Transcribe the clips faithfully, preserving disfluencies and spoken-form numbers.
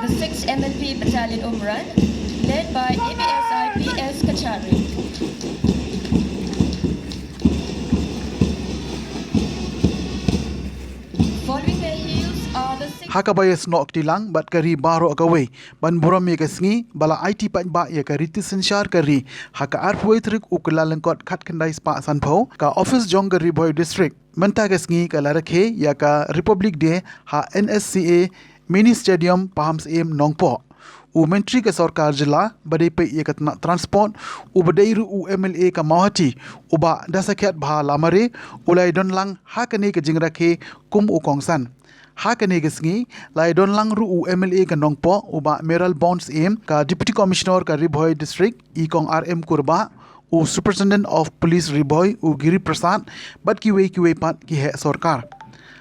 The sixth M L P Battalion Umran, led by A B S I P S Kachari. Following their heels are the six Ha kaba ïasnoh kti lang bad ka ri baroh kawei ban burom ïa ka sngi ba la aiti paidbah ïa ka riti synshar ka ri ha ka arphew tarik u Kyllalyngkot khatkhyndai spah sanphew, ka office jong ka Ri Bhoi District mynta ka sngi ka la rakhe ïa ka Republic Day ha N S C A Mini Stadium, Pahamsyiem, Nongpoh. U Myntri ka Sorkar Jylla ba dei peit ïa ka tnat transport, u ba dei ruh u M L A ka Mawhati, u Bah Dasakhiatbha Lamare, u la ïadon lang ha kane ka jingrakhe kum u kongsan. Ha kane ka sngi la ïadon lang ruh u M L A ka Nongpoh, u Bah Mayralborn Syiem, ka Deputy Commissioner ka Ri Bhoi District, i Kong R M Kurbah, u Superintendent of Police Ri Bhoi, u Giri Prasad, bad kiwei kiwei pat ki heh sorkar.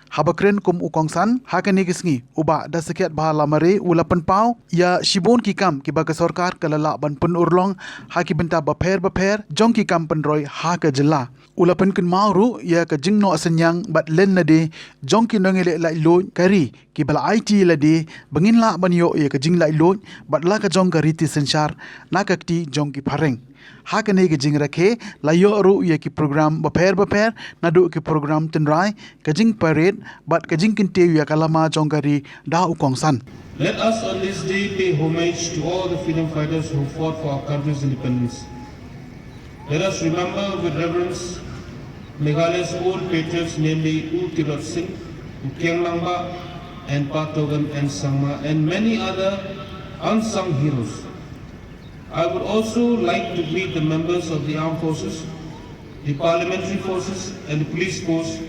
Haba kren kum u kongsan ha kane ka sngi, u Bah Dasakhiatbha Lamare u la pynpaw ïa shibun ki kam kiba ka sorkar ka la lah ban pynurlong ha ki bynta bapher bapher jong ki kam pynroi ha ka jylla. U la pynkynmaw ruh ïa ka jingnoh synñiang bad len lade jong ki nongïaleh laitluid ka ri kiba la aiti lade ba ngin lah ban ïoh ïa ka jinglaitluid bad la ka jong ka riti synshar na ka kti jong ki phareng. Ha kane ka jingrakhe la ïoh ruh ïa ki program bapher bapher, naduh ki program tynrai, ka jingparade bad ka jingkyntiew ïa ka lama jong ka ri da u kongsan. Let us on this day pay homage to all the freedom fighters who fought for our country's independence. Let us remember with reverence Meghalaya's own patriots, namely U Tirot Singh, U Kiang Nangbah, and Pa Togan N Sangma, and many other unsung heroes. I would also like to greet the members of the armed forces, the parliamentary forces, and the police force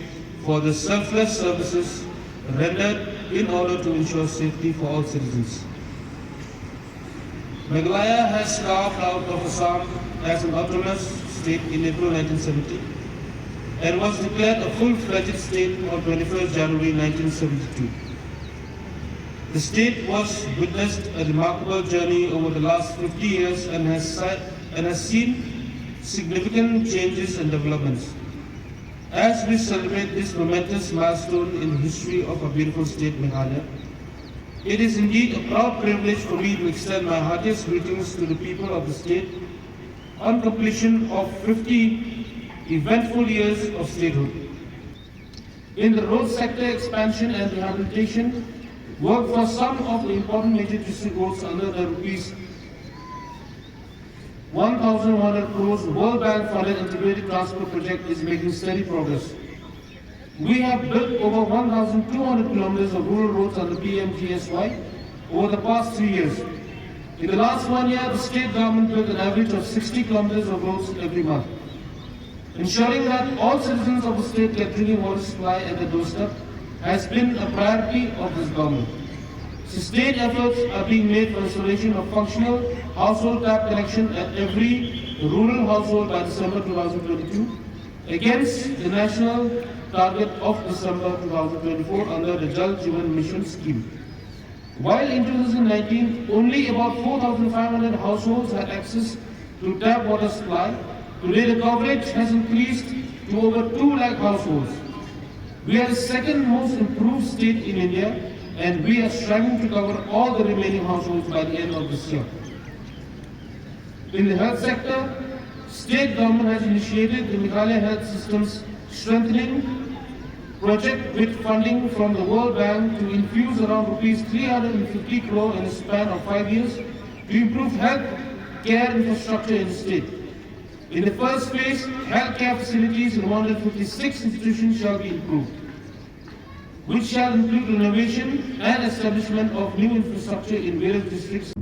for the selfless services rendered in order to ensure safety for all citizens. Meghalaya has carved out of Assam as an autonomous state in April nineteen seventy and was declared a full-fledged state on twenty-first January nineteen seventy-two. The state was witnessed a remarkable journey over the last fifty years and has, si- and has seen significant changes and developments. As we celebrate this momentous milestone in the history of our beautiful state, Meghalaya, it is indeed a proud privilege for me to extend my heartiest greetings to the people of the state on completion of fifty eventful years of statehood. In the road sector, expansion and rehabilitation, work for some of the important major district roads under the rupees one thousand one hundred crores World Bank funded integrated transport project is making steady progress. We have built over one thousand two hundred kilometers of rural roads under P M G S Y over the past three years. In the last one year, the state government built an average of sixty kilometers of roads every month. Ensuring that all citizens of the state get drinking water supply at their doorstep has been a priority of this government. Sustained efforts are being made for installation of functional household tap connection at every rural household by December two thousand twenty-two, against the national target of December two thousand twenty-four under the Jal Jeevan Mission scheme. While in two thousand nineteen, only about four thousand five hundred households had access to tap water supply, today the coverage has increased to over two lakh households. We are the second most improved state in India, and we are striving to cover all the remaining households by the end of this year. In the health sector, state government has initiated the Meghalaya Health Systems Strengthening Project with funding from the World Bank to infuse around rupees three hundred fifty crore in a span of five years to improve health care infrastructure in the state. In the first phase, healthcare facilities in one hundred fifty-six institutions shall be improved, which shall include renovation and establishment of new infrastructure in various districts.